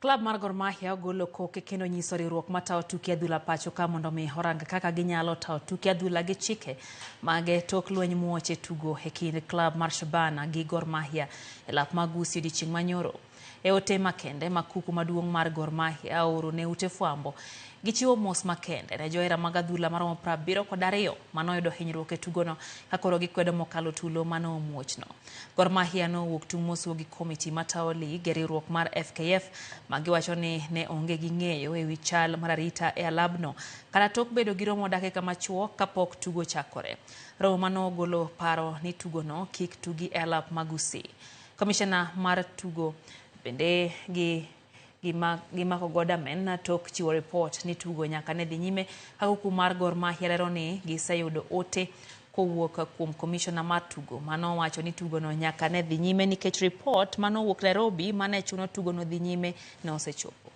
Klab mar Gor Mahia ogolo koke kendo nyiso riwruok matayo tuke adhula pacho ka mondo mi orang kaka ginyalo tayo tuke adhula gi chike mage tok lweny muoch e tugo e kind klab mar Shabana gi Gor Mahia e lap mag Gusii odiochieng' manyoro. E ote makende ma kuku maduong' mar Gor Mahia ooro ne ute fwambo, gichiwo mos makende ne johera mag adhula maromo 72 manoyudo hinyruok e tugono ka koro gikwedo mokalo tulo mane omuochno. Gor Mahia nowuok tung' mosuo gi komiti matayo lig e riwruok mar FKF ma giwacho ni ne onge gi ng'eyo e wi chal mar arita e alabno kata tok bedo gi romo dakika machuok kapok tugo ochakore. Romo mano ogolo paro ni tugono kik tugi e alap ma Gusii. Komishona mar tugo bende gi gimako Godamen tok chiwo ripot ni tugo nyaka ne dhi nyime ka kuku mar Gor Mahia lero ni giseyudo ote kowuok kuom komishona mar tugo mano wacho ni tugono nyaka ne dhi nyime nikech ripot manowuok Nairobi mane chuno tugono dhi nyime ne osechopo.